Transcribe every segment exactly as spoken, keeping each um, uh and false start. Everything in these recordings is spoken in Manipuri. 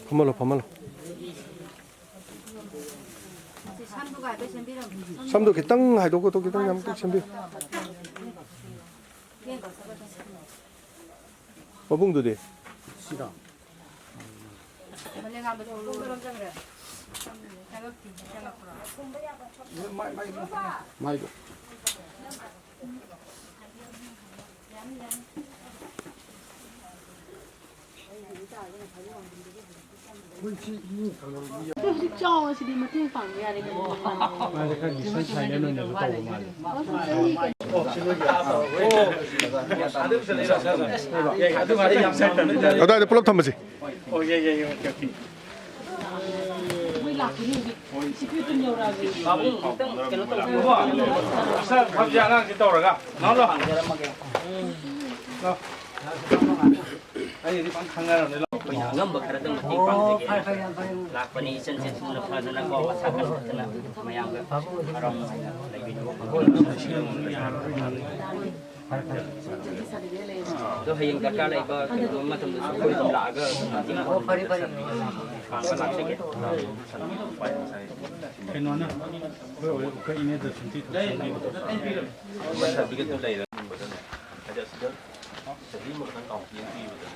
ꯐꯝꯍꯜꯂꯣ, ꯐꯝꯍꯜꯂꯣ꯫ ꯁꯝꯗꯣ ꯈꯤꯇꯪ ꯍꯥꯏꯗꯣꯛ ꯈꯣꯠꯇꯣꯛ ꯈꯤꯇꯪ ꯌꯥꯝ ꯁꯦꯝꯕꯤꯌꯨ꯫ ꯃꯕꯨꯡꯗꯨꯗꯤ? ꯃꯥꯏꯗꯣ꯫ ꯍꯧꯖꯤꯛ ꯆꯥꯎꯔꯁꯤꯗꯤ ꯃꯇꯦꯡ ꯄꯥꯡꯕ ꯌꯥꯔꯦ ꯀꯩꯅꯣ꯫ ꯃꯥꯁꯦ ꯈꯔ ꯗꯤꯁꯇꯦꯟꯁ ꯃꯦꯟꯇꯦꯟ ꯑꯣꯏꯅꯁꯨ ꯇꯧꯕ ꯃꯥꯜꯂꯦ꯫ ꯑꯗꯨꯋꯥꯏꯗ ꯄꯨꯂꯞ ꯊꯝꯃꯁꯤ꯫ ꯑꯣ, ꯌꯥꯏ, ꯌꯥꯏ, ꯌꯥꯏ, ꯑꯣꯀꯦ, ꯑꯣꯀꯦ꯫ ꯃꯣꯏ ꯂꯥꯛꯈꯤꯅꯤ ꯍꯧꯖꯤꯛ꯫ ꯁꯤ ꯐꯤꯕꯝ ꯌꯧꯔꯛꯑꯕꯅꯤ꯫ ꯄꯥꯕꯨꯡ, ꯈꯤꯇꯪ ꯀꯩꯅꯣ ꯇꯧꯕꯤꯌꯣ꯫ ꯑꯁ, ꯈꯪꯗꯦ, ꯑꯉꯥꯡꯁꯤ ꯇꯧꯔꯒ꯫ ꯂꯥꯛꯑꯣ, ꯂꯥꯛꯑꯣ꯫ ꯂꯥꯛꯑꯣ꯫ ꯑꯩꯗꯤ ꯄꯥꯛ ꯈꯪꯅꯔꯕꯅꯤ, ꯂꯥꯛꯑꯣ꯫ ꯑꯩꯈꯣꯏꯅ ꯑꯉꯝꯕ ꯈꯔꯗꯪ ꯃꯇꯦꯡ ꯄꯥꯡꯖꯒꯦ꯫ ꯑꯣ, ꯐꯔꯦ, ꯐꯔꯦ, ꯌꯥꯝ ꯐꯔꯦ꯫ ꯂꯥꯛꯄꯅꯤ, ꯏꯆꯟꯁꯦ ꯊꯨꯅ ꯐꯗꯅꯀꯣ, ꯃꯁꯥ ꯀꯟꯈꯠꯇꯅ ꯃꯌꯥꯝꯒ ꯍꯔꯥꯎ ꯅꯨꯡꯉꯥꯏꯅ ꯂꯩꯃꯤꯟꯅꯕ ꯐꯪꯕ꯫ ꯑꯗꯣ ꯍꯌꯦꯡ ꯗꯔꯀꯥꯔ ꯂꯩꯕ ꯀꯩꯅꯣ ꯃꯇꯝꯗꯁꯨ ꯑꯩꯈꯣꯏ ꯑꯗꯨꯝ ꯂꯥꯛꯑꯒ ꯑꯗꯨꯝ ꯃꯇꯦꯡ ꯄꯥꯡꯕ ꯂꯥꯛꯆꯒꯦ꯫ ꯀꯩꯅꯣꯅ ꯑꯩꯈꯣꯏ, ꯑꯩꯈꯣꯏ ꯏꯅꯦꯗ ꯁꯨꯝꯇꯤ ꯊꯣꯛꯆꯟꯕꯤꯕꯗꯣ꯫ ꯁꯥꯔꯇꯤꯐꯤꯀꯦꯠꯇꯨ ꯂꯩꯔꯦ꯫ ꯍꯥꯏꯗꯤ ꯑꯁꯤꯗ ꯆꯍꯤ ꯑꯃꯈꯛꯇꯪ ꯀꯥꯎꯟꯁꯤꯂꯤꯡ ꯄꯤꯕꯗ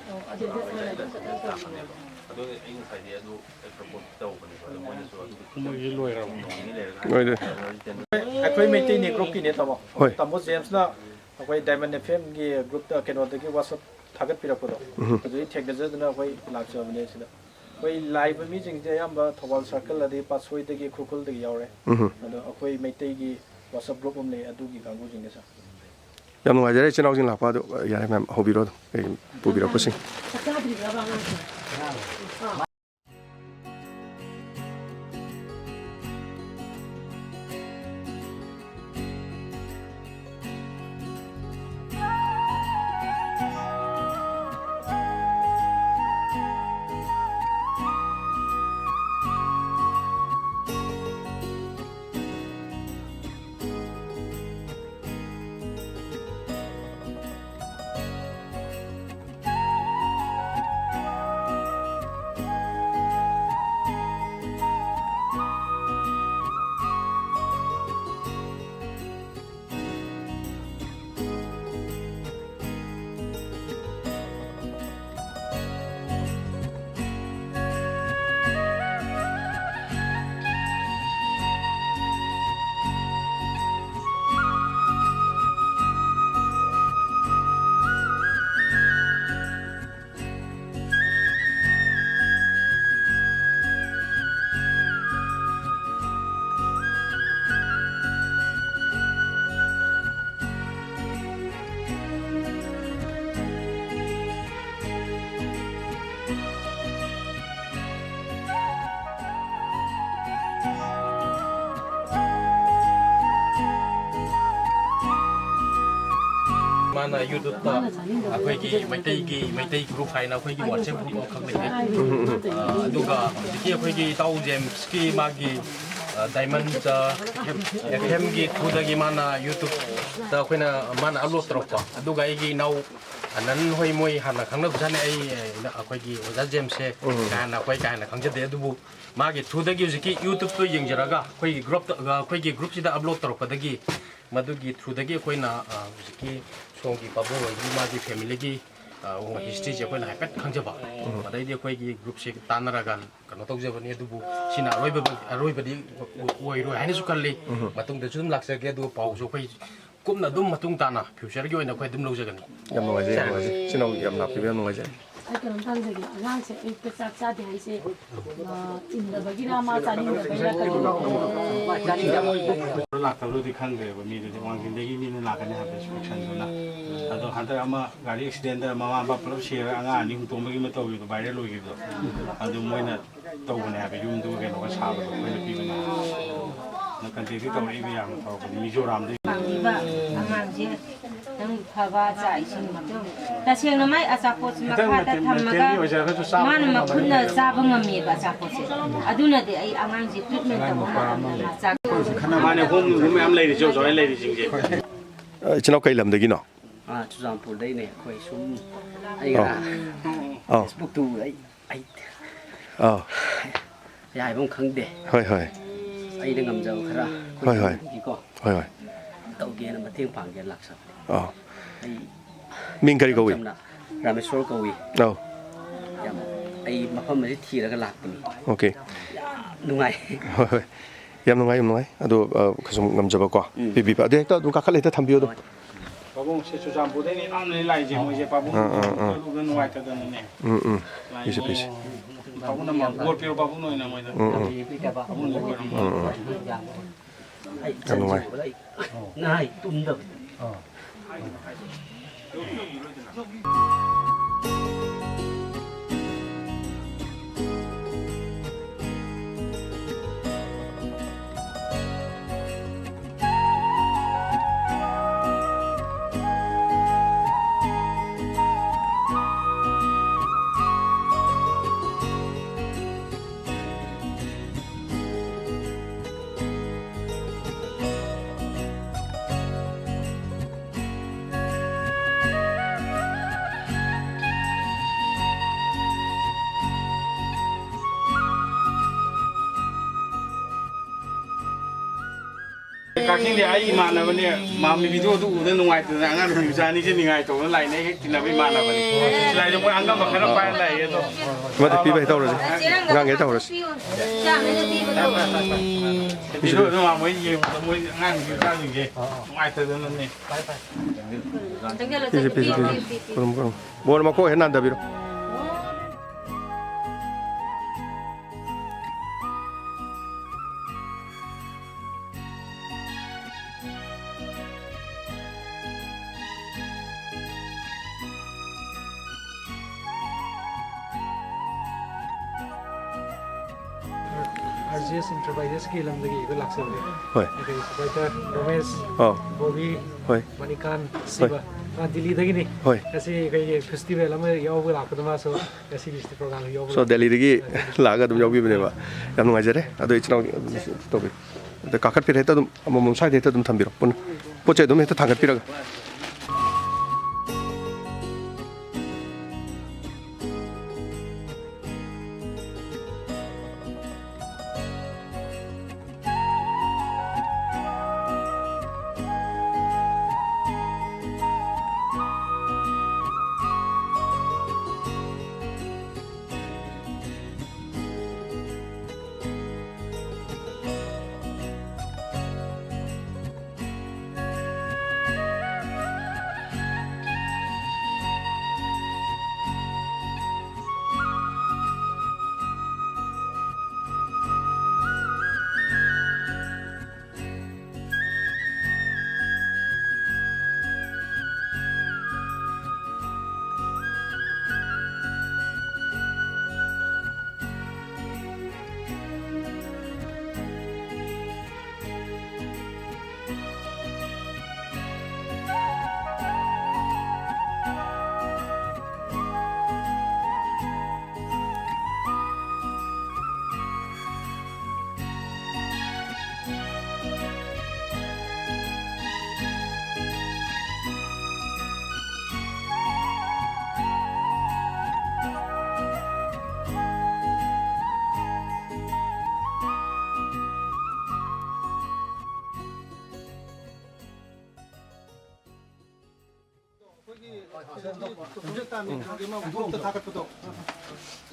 ꯑꯗꯨ ꯑꯩ ꯉꯁꯥꯏꯗꯤ ꯑꯗꯨ ꯑꯩ ꯄ꯭ꯔꯄꯣꯖ ꯇꯧꯕꯅꯦꯕ, ꯑꯗꯣ ꯃꯣꯏꯅꯁꯨ ꯑꯗꯨ ꯃꯣꯏꯒꯤ ꯂꯣꯏꯔꯕ? ꯅꯣꯡ ꯅꯤꯅꯤ ꯂꯩꯔꯒ ꯂꯣꯏꯔꯦ꯫ ꯑꯩꯈꯣꯏ ꯃꯩꯇꯩ ꯅꯦꯒ꯭ꯔꯣꯛꯀꯤꯅꯦ, ꯇꯥꯃꯣ꯫ ꯍꯣꯏ꯫ ꯇꯥꯃꯣ ꯖꯦꯝꯁꯅ ꯑꯩꯈꯣꯏ ꯗꯥꯏꯃꯟ ꯑꯦꯐ ꯑꯦꯝꯒꯤ ꯒ꯭ꯔꯨꯞꯇ, ꯀꯩꯅꯣꯗꯒꯤ WhatsApp ꯊꯥꯒꯠꯄꯤꯔꯛꯄꯗꯣ, ꯎꯝ꯫ ꯑꯗꯨꯗꯒꯤ ꯊꯦꯡꯅꯖꯗꯅ ꯑꯩꯈꯣꯏ ꯂꯥꯛꯆꯕꯅꯦ ꯁꯤꯗ꯫ ꯑꯩꯈꯣꯏ ꯂꯥꯛꯏꯕ ꯃꯤꯁꯤꯡꯁꯦ ꯑꯌꯥꯝꯕ ꯊꯧꯕꯥꯜ ꯁꯥꯔꯀꯜ ꯑꯗꯩ ꯄꯥꯠꯁꯣꯏꯗꯒꯤ, ꯈꯨꯔꯈꯨꯜꯗꯒꯤ ꯌꯥꯎꯔꯦ꯫ ꯎꯝ꯫ ꯑꯗꯣ ꯑꯩꯈꯣꯏ ꯃꯩꯇꯩꯒꯤ WhatsApp ꯒ꯭ꯔꯨꯞ ꯑꯃ ꯂꯩ, ꯑꯗꯨꯒꯤ ꯀꯥꯡꯕꯨꯁꯤꯡꯅꯦ, ꯁꯥꯔ꯫ ꯌꯥꯝ ꯅꯨꯡꯉꯥꯏꯖꯔꯦ, ꯏꯆꯤꯟ ꯏꯅꯥꯎꯁꯤꯡ ꯂꯥꯛꯄ꯫ ꯑꯗꯨ ꯌꯥꯔꯦ, ꯃꯌꯥꯝ ꯍꯧꯕꯤꯔꯣ ꯑꯗꯨꯝ, ꯑꯩ ꯄꯨꯕꯤꯔꯛꯄꯁꯤꯡ꯫ ꯆꯥꯛ ꯆꯥꯗ꯭ꯔꯤꯕ꯭ꯔꯕ ꯑꯉꯥꯡꯁꯦ? ꯃꯥꯅ YouTube-ꯇ ꯑꯩꯈꯣꯏꯒꯤ ꯃꯩꯇꯩꯒꯤ, ꯃꯩꯇꯩ group ꯍꯥꯏꯅ ꯑꯩꯈꯣꯏꯒꯤ WhatsApp group ꯑꯃꯈꯛ ꯂꯩꯌꯦ꯫ ꯑ, ꯑꯗꯨꯒ ꯍꯧꯖꯤꯛꯀꯤ ꯑꯩꯈꯣꯏꯒꯤ ꯏꯇꯥꯎ ꯖꯦꯝꯁꯀꯤ ꯃꯥꯒꯤ, ꯑ, Diamond, ꯑ, F M-ꯒꯤ through-ꯗꯒꯤ ꯃꯥꯅ YouTube-ꯇ ꯑꯩꯈꯣꯏꯅ, ꯃꯥꯅ upload ꯇꯧꯔꯛꯄ꯫ ꯑꯗꯨꯒ ꯑꯩꯒꯤ ꯏꯅꯥꯎ ꯑꯅꯟ ꯍꯣꯏ ꯃꯣꯏ ꯍꯥꯟꯅ ꯈꯪꯅꯕꯖꯥꯠꯅꯤ꯫ ꯑꯩ, ꯑ, ꯑꯩꯈꯣꯏꯒꯤ ꯑꯣꯖꯥ ꯖꯦꯝꯁꯁꯦ ꯎꯝ꯫ ꯀꯥ ꯍꯦꯟꯅ ꯑꯩꯈꯣꯏ ꯀꯥ ꯍꯦꯟꯅ ꯈꯪꯖꯗꯦ꯫ ꯑꯗꯨꯕꯨ ꯃꯥꯒꯤ through-ꯗꯒꯤ ꯍꯧꯖꯤꯛꯀꯤ YouTube-ꯇꯣ ꯌꯦꯡꯖꯔꯒ ꯑꯩꯈꯣꯏꯒꯤ group-ꯇ, ꯑ, ꯑꯩꯈꯣꯏꯒꯤ group-ꯁꯤꯗ upload ꯇꯧꯔꯛꯄꯗꯒꯤ ꯃꯗꯨꯒꯤ through-ꯗꯒꯤ ꯑꯩꯈꯣꯏꯅ, ꯑ, ꯍꯧꯖꯤꯛꯀꯤ ꯁꯣꯝꯒꯤ ꯄꯥꯕꯨꯡ ꯍꯣꯏꯒꯤ ꯃꯥꯒꯤ family-ꯒꯤ, ꯑ, history-ꯁꯦ ꯑꯩꯈꯣꯏꯅ ꯍꯥꯏꯐꯦꯠ ꯈꯪꯖꯕ꯫ ꯎꯝ꯫ ꯑꯗꯩꯗꯤ ꯑꯩꯈꯣꯏꯒꯤ group-ꯁꯦ ꯇꯥꯟꯅꯔꯒ ꯀꯩꯅꯣ ꯇꯧꯖꯕꯅꯤ꯫ ꯑꯗꯨꯕꯨ ꯁꯤꯅ ꯑꯔꯣꯏꯕ, ꯑꯔꯣꯏꯕꯗꯤ ꯑꯣꯏꯔꯣꯏ ꯍꯥꯏꯅꯁꯨ ꯈꯜꯂꯤ꯫ ꯎꯝ꯫ ꯃꯇꯨꯡꯗꯁꯨ ꯑꯗꯨꯝ ꯂꯥꯛꯆꯒꯦ꯫ ꯑꯗꯨꯒ ꯄꯥꯎꯁꯨ ꯑꯩꯈꯣꯏ ꯀꯨꯞꯅ ꯑꯗꯨꯝ ꯃꯇꯨꯡ ꯇꯥꯅ future-ꯒꯤ ꯑꯣꯏꯅ ꯑꯩꯈꯣꯏ ꯑꯗꯨꯝ ꯂꯧꯖꯒꯅꯤ꯫ ꯌꯥꯝ ꯅꯨꯡꯉꯥꯏꯖꯩ, ꯌꯥꯝ ꯅꯨꯡꯉꯥꯏꯖꯩ꯫ ꯏꯆꯤꯟ ꯏꯅꯥꯎ ꯌꯥꯝ ꯂꯥꯛꯄꯤꯕ ꯌꯥꯝ ꯅꯨꯡꯉꯥꯏꯖꯩ꯫ ꯑꯩ ꯀꯩꯅꯣꯝꯇ ꯍꯪꯖꯒꯦ, ꯑꯉꯥꯡꯁꯦ ꯑꯌꯨꯛꯇ ꯆꯥꯛ ꯆꯥꯗꯦ ꯍꯥꯏꯁꯦ, ꯑ, ꯏꯟꯗꯕꯒꯤꯔ, ꯃꯥ ꯆꯥꯅꯤꯡꯗꯕꯒꯤꯔ, ꯀꯔꯤꯅꯣ? ꯂꯥꯛꯇꯕꯗꯨꯗꯤ ꯈꯪꯗ꯭ꯔꯦꯕ, ꯃꯤꯗꯨꯗꯤ ꯋꯥꯡꯖꯤꯡꯗꯒꯤ ꯃꯤꯅ ꯂꯥꯛꯀꯅꯤ ꯍꯥꯏꯕ instruction-ꯗꯨꯅ꯫ ꯑꯗꯣ ꯍꯟꯗꯛ ꯑꯃ ꯒꯥꯔꯤ accident-ꯗ ꯃꯃꯥ ꯃꯄꯥ ꯄꯨꯂꯞ ꯁꯤꯔꯒ ꯑꯉꯥꯡ ꯑꯅꯤ ꯑꯍꯨꯝ ꯇꯣꯡꯕꯒꯤ ꯑꯃ ꯇꯧꯈꯤꯕꯗꯣ, viral ꯑꯣꯏꯈꯤꯕꯗꯣ, ꯑꯗꯨ ꯃꯣꯏꯅ ꯇꯧꯕꯅꯦ ꯍꯥꯏꯕ, ꯌꯨꯝꯗꯨꯒ ꯀꯩꯅꯣꯒ ꯁꯥꯕꯗꯣ ꯑꯩꯈꯣꯏꯅ ꯄꯤꯕꯅꯦ꯫ ꯅꯪ contact-ꯇꯤ ꯇꯧꯔꯛꯏ ꯃꯌꯥꯝꯅ ꯇꯧꯔꯛꯄꯅꯤ, ꯃꯤꯖꯣꯔꯥꯝꯗꯒꯤ꯫ ꯄꯥꯝꯕꯤꯕ ꯑꯉꯥꯡꯁꯦ ꯅꯪ ꯐꯕ ꯆꯥꯛ ꯏꯁꯤꯡ ꯃꯇꯨꯡ ꯇꯁꯦꯡꯅ ꯃꯥꯏ ꯑꯆꯥꯄꯣꯠꯁꯤ ꯈꯤꯇꯪ ꯃꯈꯥꯗ ꯃꯊꯦꯜ, ꯊꯝꯃꯒ ꯃꯊꯦꯜꯒꯤ ꯑꯣꯏꯖꯔꯒꯁꯨ ꯆꯥꯕ ꯃꯥꯅ ꯉꯝꯕ ꯃꯈꯨꯠꯅ ꯅꯠꯇꯦ꯫ ꯆꯥꯕ ꯉꯝꯃꯦꯕ ꯑꯆꯥꯄꯣꯠꯁꯦ꯫ ꯑꯗꯨꯅꯗꯤ ꯑꯩ ꯑꯉꯥꯡꯁꯦ treatment ꯇꯧꯕ ꯃꯇꯝꯗ ꯃꯥ ꯆꯥꯛ ꯃꯥꯅꯦ, ꯍꯣꯝ ꯃꯌꯥꯝ ꯂꯩꯔꯤꯁꯦ, ꯍꯧꯖꯤꯛ ꯍꯧꯖꯤꯛ ꯂꯩꯔꯤꯁꯤꯡꯁꯦ꯫ ꯑ, ꯏꯆꯤꯟ ꯏꯅꯥꯎ ꯀꯩ ꯂꯝꯗꯒꯤꯅꯣ? ꯑꯥ, ꯆꯨꯔꯆꯥꯟꯄꯨꯔꯗꯩꯅꯦ꯫ ꯑꯩꯈꯣꯏ ꯁꯨꯝ ꯑꯩ ꯑꯧ꯫ ꯉꯔꯥꯡ ꯑꯧ꯫ Facebook-ꯇꯨ ꯑꯩ, ꯑꯩ ꯑꯧ꯫ ꯍꯥꯏꯕ ꯑꯃ ꯈꯪꯗꯦ꯫ ꯍꯣꯏ, ꯍꯣꯏ꯫ ꯑꯩꯅ ꯉꯝꯖꯕ ꯈꯔ ꯍꯣꯏ, ꯍꯣꯏ꯫ ꯑꯩꯈꯣꯏꯒꯤꯀꯣ ꯍꯣꯏ, ꯍꯣꯏ꯫ ꯇꯧꯒꯦꯅ ꯃꯇꯦꯡ ꯄꯥꯡꯒꯦꯅ ꯂꯥꯛꯆꯕꯅꯦ꯫ ꯑꯧ꯫ ꯑꯩ ꯃꯤꯡ ꯀꯔꯤ ꯏꯆꯝ ꯀꯧꯏ? ꯆꯝꯅ ꯔꯥꯃꯦꯁꯣꯔ ꯀꯧꯏ꯫ ꯑꯧ꯫ ꯌꯥꯝ, ꯑꯩ ꯃꯐꯝ ꯑꯁꯤ ꯊꯤꯔꯒ ꯂꯥꯛꯄꯅꯤ꯫ Okay꯫ ꯌꯥꯝ ꯅꯨꯡꯉꯥꯏ꯫ ꯍꯣꯏ, ꯍꯣꯏ꯫ ꯌꯥꯝ ꯅꯨꯡꯉꯥꯏ, ꯌꯥꯝ ꯅꯨꯡꯉꯥꯏ꯫ ꯑꯗꯣ, ꯑ, ꯀꯩꯁꯨꯝ ꯉꯝꯖꯕꯀꯣ ꯎꯝ꯫ ꯄꯤꯕꯤꯕ꯫ ꯑꯗꯨ ꯍꯦꯛꯇ ꯑꯗꯨꯝ ꯀꯥꯈꯠꯂ ꯍꯦꯛꯇ ꯊꯝꯕꯤꯌꯨ ꯑꯗꯨꯝ꯫ ꯍꯣꯏ꯫ ꯄꯥꯕꯨꯡꯁꯦ ꯆꯨꯔꯆꯥꯟꯄꯨꯔꯗꯩꯅꯦ ꯂꯥꯞꯅꯅꯦ ꯂꯥꯛꯏꯁꯦ꯫ ꯃꯣꯏꯁꯦ ꯄꯥꯕꯨꯡ ꯑꯥ, ꯑꯥ, ꯑꯥ꯫ ꯆꯠꯂꯨꯕꯗ ꯅꯨꯡꯉꯥꯏꯇꯗꯅꯅꯦ꯫ ꯎꯝ, ꯎꯝ꯫ ꯂꯥꯛꯏ꯫ ꯄꯤꯁꯦ, ꯄꯤꯁꯦ꯫ ꯄꯥꯕꯨꯡꯅ ꯃꯥ ꯕꯣꯔ ꯄꯤꯔꯣ, ꯄꯥꯕꯨꯡꯅ ꯑꯣꯏꯅ ꯃꯣꯏꯗ꯫ ꯎꯝ, ꯎꯝ꯫ ꯄꯥꯕꯨꯡꯅ ꯕꯣꯔ ꯑꯃ꯫ ꯎꯝ, ꯎꯝ꯫ ꯌꯥꯝ ꯅꯨꯡꯉꯥꯏ꯫ ꯅꯥꯏ ꯇꯨꯝꯗꯕ꯫ ꯀꯛꯆꯤꯡꯗꯤ ꯑꯩ ꯏꯃꯥꯟꯅꯕꯅꯦ꯫ ꯃꯥꯝꯃꯤ ꯚꯤꯗꯤꯑꯣꯗꯨ ꯎꯕꯗ ꯅꯨꯡꯉꯥꯏꯇꯗꯅ ꯑꯉꯥꯡ ꯅꯨꯄꯤ ꯃꯆꯥꯅꯤ ꯁꯤ ꯅꯤꯡꯉꯥꯏ ꯇꯧꯗꯅ ꯂꯥꯛꯏꯅꯦ꯫ ꯍꯦꯛ ꯇꯤꯟꯅꯕ ꯏꯃꯥꯟꯅꯕꯅꯦ꯫ ꯁꯤꯂꯥꯏꯗ ꯃꯣꯏ ꯑꯉꯝꯕ ꯈꯔ ꯄꯥꯏꯔ ꯂꯥꯛꯑꯦ ꯑꯗꯣ꯫ ꯑꯃꯗ ꯄꯤꯕ ꯍꯦꯛ ꯇꯧꯔꯁꯤ꯫ ꯑꯉꯥꯡꯒꯤ ꯍꯦꯛ ꯇꯧꯔꯁꯤ꯫ ꯚꯤꯗꯤꯑꯣꯗꯣ ꯃꯥꯝꯃ ꯍꯣꯏ ꯌꯦꯡꯕꯗ ꯃꯣꯏ ꯑꯉꯥꯡ ꯅꯨꯄꯤ ꯃꯆꯥꯁꯤꯡꯁꯦ ꯅꯨꯡꯉꯥꯏꯇꯗꯅꯅꯦ꯫ ꯄꯤꯁꯤ, ꯄꯤꯁꯤ, ꯄꯤꯁꯤ꯫ ꯈꯨꯔꯨꯝ, ꯈꯨꯔꯨꯝ꯫ ꯕꯣꯔ ꯃꯀꯣꯛ ꯍꯦꯛ ꯅꯥꯟꯗꯕꯤꯔꯣ꯫ ꯑꯥꯔ ꯖꯤ ꯑꯦꯁ ꯏꯟꯇꯔꯄ꯭ꯔꯥꯏꯖꯦꯁꯀꯤ ꯂꯝꯗꯒꯤ ꯑꯩꯈꯣꯏ ꯂꯥꯛꯆꯕꯅꯦ꯫ ꯍꯣꯏ꯫ ꯑꯩꯈꯣꯏꯒꯤ ꯁꯨꯄꯔꯚꯥꯏꯖꯔ ꯔꯣꯃꯦꯁ, ꯑꯧ꯫ ꯕꯣꯕꯤ, ꯍꯣꯏ꯫ ꯃꯅꯤꯀꯥꯟ, ꯍꯣꯏ꯫ ꯁꯤꯕ꯫ ꯑꯥ, ꯗꯤꯜꯂꯤꯗꯒꯤꯅꯤ꯫ ꯍꯣꯏ꯫ ꯉꯁꯤ ꯑꯩꯈꯣꯏꯒꯤ ꯐꯦꯁꯇꯤꯚꯦꯜ ꯑꯃ ꯌꯥꯎꯕ ꯂꯥꯛꯄꯗ ꯃꯥꯁꯨ ꯉꯁꯤꯒꯤ ꯄ꯭ꯔꯣꯒ꯭ꯔꯥꯝ ꯌꯥꯎꯕ so, ꯂꯥꯛꯄ꯫ ꯗꯦꯜꯂꯤꯗꯒꯤ ꯂꯥꯛꯑꯒ ꯑꯗꯨꯝ ꯌꯥꯎꯕꯤꯕꯅꯦꯕ꯫ ꯌꯥꯝ ꯅꯨꯡꯉꯥꯏꯖꯔꯦ꯫ ꯑꯗꯣ ꯏꯆꯤꯟ ꯏꯅꯥꯎ ꯇꯧꯕꯤꯌꯨ꯫ ꯑꯗ ꯀꯥꯈꯠꯄꯤꯔꯦ꯫ ꯍꯦꯛꯇ ꯑꯗꯨꯝ ꯑꯃꯃꯝ ꯁ꯭ꯋꯥꯏꯗ ꯍꯦꯛꯇ ꯑꯗꯨꯝ ꯊꯝꯕꯤꯔꯣ ꯄꯨꯟꯅ꯫ ꯄꯣꯠ ꯆꯩ ꯑꯗꯨꯝ ꯍꯦꯛꯇ ꯊꯥꯡꯒꯠꯄꯤꯔꯒ꯫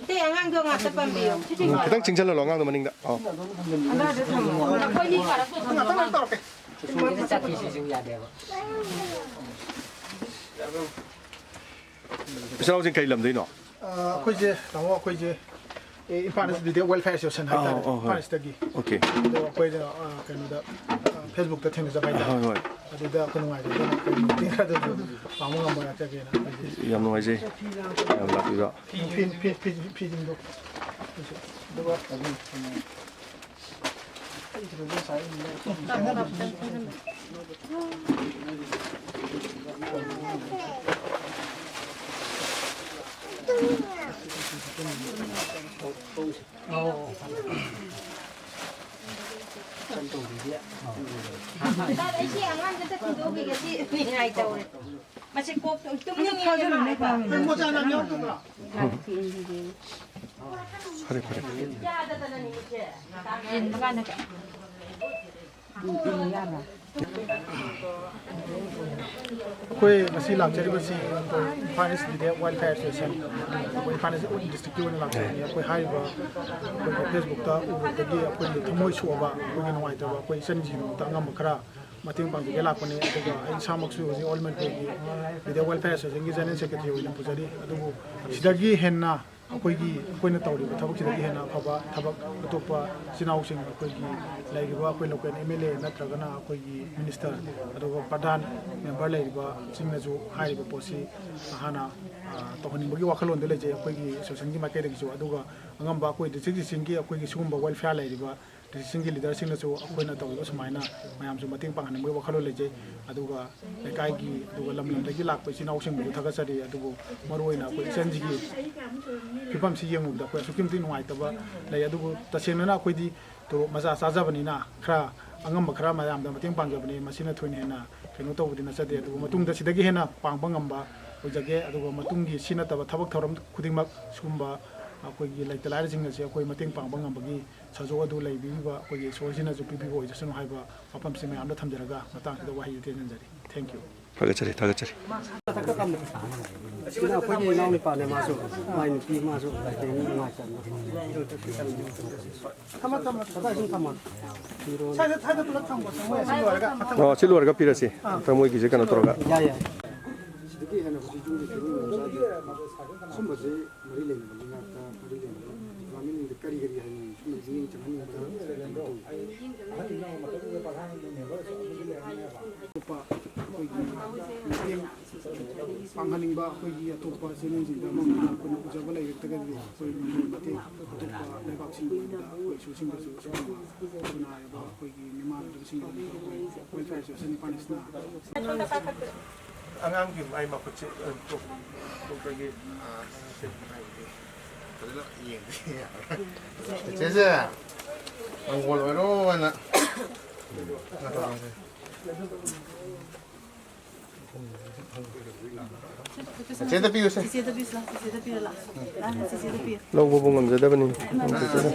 ꯏꯇꯩ, ꯑꯉꯥꯡꯗꯣ ꯉꯥꯛꯇ ꯄꯝꯕꯤꯌꯨ꯫ ꯎꯝ, ꯈꯤꯇꯪ ꯆꯤꯡꯁꯤꯜꯍꯜꯂꯣ ꯑꯉꯥꯡꯗꯣ ꯃꯅꯤꯡꯗ꯫ ꯑꯣ꯫ ꯑꯩꯈꯣꯏꯅꯤ ꯀꯥꯔꯛꯄ ꯉꯥꯛꯇꯪ ꯇꯧꯔꯛꯀꯦ꯫ ꯏꯆꯤꯜ ꯏꯅꯥꯎꯁꯤꯡ ꯀꯩ ꯂꯝꯗꯩꯅꯣ? ꯑ, ꯑꯩꯈꯣꯏꯁꯦ, ꯇꯥꯃꯣ, ꯑꯩꯈꯣꯏꯁꯦ, ꯑꯦ, ꯏꯝꯐꯥꯜ ꯏꯁ ꯕꯤꯗꯤꯑꯣ ꯋꯦꯜꯐꯤꯌꯥꯔ ꯑꯦꯁꯣꯁꯤꯌꯦꯁꯟ ꯍꯥꯏꯇꯥꯔꯦ, ꯑꯧ, ꯑꯧ, ꯍꯣꯏ꯫ ꯏꯝꯐꯥꯜ ꯏꯁꯇꯒꯤ꯫ ꯑꯣꯀꯦ꯫ ꯑꯗꯣ ꯑꯩꯈꯣꯏꯗ, ꯑ, ꯀꯩꯅꯣꯗ, ꯑ, ꯐꯦꯁꯕꯨꯛꯇ ꯊꯦꯡꯅꯖꯕ ꯍꯥꯏꯇꯥꯔꯦ꯫ ꯍꯣꯏ, ꯍꯣꯏ꯫ ꯑꯗꯨꯗ ꯑꯩꯈꯣꯏ ꯅꯨꯡꯉꯥꯏꯖꯗꯅ ꯑꯩꯈꯣꯏ ꯃꯇꯦꯡ ꯈꯔꯗꯁꯨ ꯄꯥꯡꯕ ꯉꯝꯕ ꯂꯥꯛꯆꯒꯦꯅ ꯑꯩꯈꯣꯏꯁꯦ꯫ ꯌꯥꯝ ꯅꯨꯡꯉꯥꯏꯖꯩ ꯃꯌꯥꯝ ꯂꯥꯛꯄꯤꯕ꯫ ꯐꯤ, ꯐꯤ, ꯐꯤ, ꯐꯤ, ꯐꯤꯁꯤꯡꯗꯣ꯫ ꯑꯗꯨꯒ ꯁꯤ ꯑꯉꯥꯡꯁꯦ ꯑꯝꯇ ꯊꯤꯟꯗꯣꯛꯄꯤꯒꯦ, ꯁꯤ ꯅꯤꯡꯉꯥꯏ ꯇꯧꯔꯦ꯫ ꯃꯁꯤ ꯀꯣꯛ ꯇꯨꯝꯅꯤꯡꯉꯦ ꯃꯥ ꯍꯥꯏꯕ꯫ ꯐꯔꯦ, ꯐꯔꯦ꯫ ꯌꯥꯗꯗꯅꯅꯤ ꯃꯁꯦ꯫ ꯌꯦꯟꯕ ꯀꯥꯟꯗ ꯑꯩꯈꯣꯏ ꯉꯁꯤ ꯂꯥꯛꯆꯔꯤꯕꯁꯤ ꯑꯩꯈꯣꯏ ꯏꯝꯐꯥꯜ ꯏꯁ ꯕꯤꯗꯤꯑꯣ ꯋꯦꯜꯐꯤꯌꯥꯔ ꯑꯦꯁꯣꯁꯤꯌꯦꯁꯟ, ꯑꯩꯈꯣꯏ ꯏꯝꯐꯥꯜ ꯏꯁ ꯗꯤꯁꯇ꯭ꯔꯤꯛꯀꯤ ꯑꯣꯏꯅ ꯂꯥꯛꯆꯕꯅꯤ꯫ ꯑꯩꯈꯣꯏ ꯍꯥꯏꯔꯤꯕ, ꯑꯩꯈꯣꯏꯒꯤ ꯐꯦꯁꯕꯨꯛꯇ ꯎꯕꯗꯒꯤ ꯑꯩꯈꯣꯏꯒꯤ ꯊꯃꯣꯏ ꯁꯣꯛꯑꯕ, ꯑꯩꯈꯣꯏꯒꯤ ꯅꯨꯡꯉꯥꯏꯇꯕ, ꯑꯩꯈꯣꯏ ꯏꯆꯟꯁꯤꯡꯒꯤꯗꯃꯛꯇ ꯑꯉꯝꯕ ꯈꯔ ꯃꯇꯦꯡ ꯄꯥꯡꯖꯒꯦ ꯂꯥꯛꯄꯅꯤ꯫ ꯑꯗꯨꯒ ꯑꯩ ꯏꯁꯥꯃꯛꯁꯨ ꯍꯧꯖꯤꯛ ꯑꯣꯜ ꯃꯅꯤꯄꯨꯔꯒꯤ ꯕꯤꯗꯤꯑꯣ ꯋꯦꯜꯐꯤꯌꯥꯔ ꯑꯦꯁꯣꯁꯤꯌꯦꯁꯟꯒꯤ ꯖꯦꯅꯔꯦꯜ ꯁꯦꯀ꯭ꯔꯦꯇꯔꯤ ꯑꯣꯏꯅ ꯄꯨꯖꯔꯤ꯫ ꯑꯗꯨꯕꯨ ꯁꯤꯗꯒꯤ ꯍꯦꯟꯅ ꯑꯩꯈꯣꯏꯒꯤ, ꯑꯩꯈꯣꯏꯅ ꯇꯧꯔꯤꯕ ꯊꯕꯛꯁꯤꯗꯒꯤ ꯍꯦꯟꯅ ꯑꯐꯕ ꯊꯕꯛ ꯑꯇꯣꯞꯄ ꯏꯆꯤꯜ ꯏꯅꯥꯎꯁꯤꯡ, ꯑꯩꯈꯣꯏꯒꯤ ꯂꯩꯔꯤꯕ ꯑꯩꯈꯣꯏ ꯂꯣꯀꯦꯜ ꯑꯦꯝ ꯑꯦꯜ ꯑꯦ ꯅꯠꯇ꯭ꯔꯒꯅ ꯑꯩꯈꯣꯏꯒꯤ ꯃꯤꯅꯤꯁꯇꯔ, ꯑꯗꯨꯒ ꯄ꯭ꯔꯙꯥꯟ ꯃꯦꯝꯕꯔ ꯂꯩꯔꯤꯕꯁꯤꯡꯅꯁꯨ ꯍꯥꯏꯔꯤꯕ ꯄꯣꯠꯁꯤ ꯍꯥꯟꯅ, ꯑ, ꯇꯧꯍꯟꯅꯤꯡꯕꯒꯤ ꯋꯥꯈꯜꯂꯣꯟꯗ ꯂꯩꯖꯩ ꯑꯩꯈꯣꯏꯒꯤ ꯑꯦꯁꯣꯁꯤꯌꯦꯁꯟꯒꯤ ꯃꯥꯏꯀꯩꯗꯒꯤꯁꯨ꯫ ꯑꯗꯨꯒ ꯑꯉꯝꯕ ꯑꯩꯈꯣꯏ ꯗꯤꯁꯇ꯭ꯔꯤꯛ ꯗꯤꯁꯇ꯭ꯔꯤꯛꯀꯤ ꯑꯩꯈꯣꯏꯒꯤ ꯁꯤꯒꯨꯝꯕ ꯋꯦꯜꯐꯤꯌꯥꯔ ꯂꯩꯔꯤꯕ ꯗꯤꯁꯇ꯭ꯔꯤꯛꯁꯤꯡꯒꯤ ꯂꯤꯗꯔꯁꯤꯡꯅꯁꯨ ꯑꯩꯈꯣꯏꯅ ꯇꯧꯔꯤꯕ ꯁꯨꯃꯥꯏꯅ ꯃꯌꯥꯝꯁꯨ ꯃꯇꯦꯡ ꯄꯥꯡꯍꯟꯅꯤꯡꯕꯒꯤ ꯋꯥꯈꯜꯂꯣꯟ ꯂꯩꯖꯩ꯫ ꯑꯗꯨꯒ ꯂꯩꯀꯥꯏꯒꯤ, ꯑꯗꯨꯒ ꯂꯝ ꯂꯝꯗꯒꯤ ꯂꯥꯛꯄ ꯏꯆꯤꯜ ꯏꯅꯥꯎꯁꯤꯡꯕꯨꯁꯨ ꯊꯥꯒꯠꯆꯔꯤ꯫ ꯑꯗꯨꯕꯨ ꯃꯔꯨꯑꯣꯏꯅ ꯑꯩꯈꯣꯏ ꯏꯆꯟꯁꯤꯒꯤ ꯐꯤꯕꯝꯁꯤ ꯌꯦꯡꯉꯨꯕꯗ ꯑꯩꯈꯣꯏ ꯑꯁꯨꯛꯀꯤ ꯃꯇꯤꯛ ꯅꯨꯡꯉꯥꯏꯇꯕ ꯂꯩ꯫ ꯑꯗꯨꯕꯨ ꯇꯁꯦꯡꯅꯅ ꯑꯩꯈꯣꯏꯗꯤ ꯇꯣꯂꯣꯞ ꯃꯆꯥ ꯆꯥꯖꯕꯅꯤꯅ ꯈꯔ ꯑꯉꯝꯕ ꯈꯔ ꯃꯌꯥꯝꯗ ꯃꯇꯦꯡ ꯄꯥꯡꯖꯕꯅꯤ꯫ ꯃꯁꯤꯅ ꯊꯣꯏꯅ ꯍꯦꯟꯅ ꯀꯩꯅꯣ ꯇꯧꯕꯗꯤ ꯅꯠꯆꯗꯦ꯫ ꯑꯗꯨꯕꯨ ꯃꯇꯨꯡꯗ ꯁꯤꯗꯒꯤ ꯍꯦꯟꯅ ꯄꯥꯡꯕ ꯉꯝꯕ ꯑꯣꯏꯖꯒꯦ꯫ ꯑꯗꯨꯒ ꯃꯇꯨꯡꯒꯤ ꯁꯤ ꯅꯠꯇꯕ ꯊꯕꯛ ꯊꯧꯔꯝ ꯈꯨꯗꯤꯡꯃꯛ ꯁꯤꯒꯨꯝꯕ ꯑꯩꯈꯣꯏꯒꯤ ꯂꯩꯇ ꯂꯥꯏꯔꯁꯤꯡ ꯑꯁꯤ ꯑꯩꯈꯣꯏ ꯃꯇꯦꯡ ꯄꯥꯡꯕ ꯉꯝꯕꯒꯤ ꯁꯖꯣ ꯑꯗꯨ ꯂꯩꯕꯤꯔꯤꯕ ꯑꯩꯈꯣꯏꯒꯤ ꯏꯁꯣꯔꯁꯤꯅꯁꯨ ꯄꯤꯕꯤꯕ ꯑꯣꯏꯖꯁꯅꯨ ꯍꯥꯏꯕ ꯋꯥꯐꯝꯁꯤ ꯃꯌꯥꯝꯗ ꯊꯝꯖꯔꯒ ꯃꯇꯥꯡꯁꯤꯗ ꯋꯥꯍꯩ ꯇꯦꯟꯖꯟꯖꯔꯤ꯫ Thank you꯫ ꯊꯥꯒꯠꯆꯔꯤ, ꯊꯥꯒꯠꯆꯔꯤ꯫ ꯁꯤꯅ ꯑꯩꯈꯣꯏꯒꯤ ꯏꯅꯥꯎꯅꯨꯄꯥꯅꯦ, ꯃꯥꯁꯨ, ꯃꯥꯏ ꯅꯨꯄꯤ, ꯃꯥꯁꯨ ꯂꯥꯏꯕ꯭ꯔꯦꯔꯤ ꯅꯨꯡꯉꯥꯏꯇꯕꯅꯤ꯫ ꯊꯝꯃꯣ, ꯊꯝꯃꯣ, ꯀꯗꯥꯏ ꯁꯨꯝ ꯊꯝꯃꯣ꯫ ꯁ꯭ꯋꯥꯏꯗ, ꯁ꯭ꯋꯥꯏꯗ ꯄꯨꯂꯞ ꯊꯝꯃꯣ, ꯊꯝꯃꯣ, ꯁꯤ ꯂꯣꯏꯔꯒ ꯃꯊꯪ꯫ ꯑꯣ, ꯁꯤ ꯂꯣꯏꯔꯒ ꯄꯤꯔꯁꯤ꯫ ꯑꯥ꯫ ꯃꯊꯪ ꯃꯣꯏꯒꯤꯁꯦ ꯀꯩꯅꯣ ꯇꯧꯔꯒ꯫ ꯌꯥꯏ, ꯌꯥꯏ꯫ ꯁꯤꯗꯒꯤ ꯍꯦꯟꯅ ꯍꯧꯖꯤꯛ ꯌꯨꯝꯒꯤ ꯐꯤꯕꯝ ꯌꯥꯝ ꯆꯥꯗꯦ꯫ ꯁꯨꯝꯕꯁꯤ ꯃꯔꯤ ꯂꯩꯅꯕꯒꯤ ꯉꯥꯛꯇ, ꯃꯔꯤ ꯂꯩꯅꯕ ꯗꯤꯄꯥꯔꯠꯃꯦꯟꯁꯤꯡꯗ ꯀꯔꯤ ꯀꯔꯤ ꯍꯥꯏꯅꯤꯡꯉꯤ? ꯁꯨꯝꯕ ꯃꯤꯠꯌꯦꯡ ꯆꯪꯍꯟꯅꯤꯡꯕ ꯀꯩꯅꯣ ꯇꯧꯋꯤ꯫ ꯑꯇꯣꯞꯄ ꯑꯩꯈꯣꯏꯒꯤ ꯃꯇꯦꯡ ꯄꯥꯡꯍꯟꯅꯤꯡꯕ ꯑꯩꯈꯣꯏꯒꯤ ꯑꯇꯣꯞꯄ ꯆꯦꯅꯦꯜꯁꯤꯡꯗ ꯑꯃ ꯑꯃ ꯑꯩꯈꯣꯏꯅ ꯎꯖꯕ ꯂꯩꯔꯛꯇ꯭ꯔꯒꯗꯤ ꯑꯩꯈꯣꯏ ꯃꯇꯦꯡ ꯑꯇꯣꯞꯄ ꯂꯩꯕꯥꯛꯁꯤꯡꯒꯤ ꯑꯣꯏꯅ ꯑꯩꯈꯣꯏ ꯏꯁꯨꯁꯤꯡꯗꯁꯨ ꯁꯤꯒꯨꯝꯕ ꯈꯨꯟꯅꯥꯏꯔꯕ ꯑꯩꯈꯣꯏꯒꯤ ꯃꯤꯃꯥꯟꯅꯗꯕꯁꯤꯡꯒꯤꯗꯃꯛꯇ ꯑꯩꯈꯣꯏ Welfare Association International ꯑꯉꯥꯡꯒꯤ ꯃꯥꯏ ꯃꯈꯨꯠꯁꯦ, ꯑ, ꯇꯣꯛ-, ꯇꯣꯛꯄꯒꯤ, ꯑ, ꯐꯖꯅ ꯌꯦꯡꯗꯦ ꯌꯥꯔꯣꯏ꯫ ꯆꯦꯆꯦ, ꯃꯪꯒꯣꯜ ꯑꯣꯏꯔꯣ ꯍꯥꯏꯅ꯫ ꯆꯦꯆꯦꯗ ꯄꯤꯌꯨꯁꯦ꯫ ꯆꯦꯆꯦꯗ ꯄꯤꯌꯨꯁꯦ, ꯆꯦꯆꯦꯗ ꯄꯤꯌꯨ, ꯂꯥꯛꯑꯣ, ꯆꯦꯆꯦꯗ ꯄꯤꯌꯨ꯫ ꯂꯥꯛꯑꯣ, ꯆꯦꯆꯦꯗ ꯄꯤꯌꯨ꯫ ꯂꯧꯕꯕꯨ ꯉꯝꯖꯗꯕꯅꯤ꯫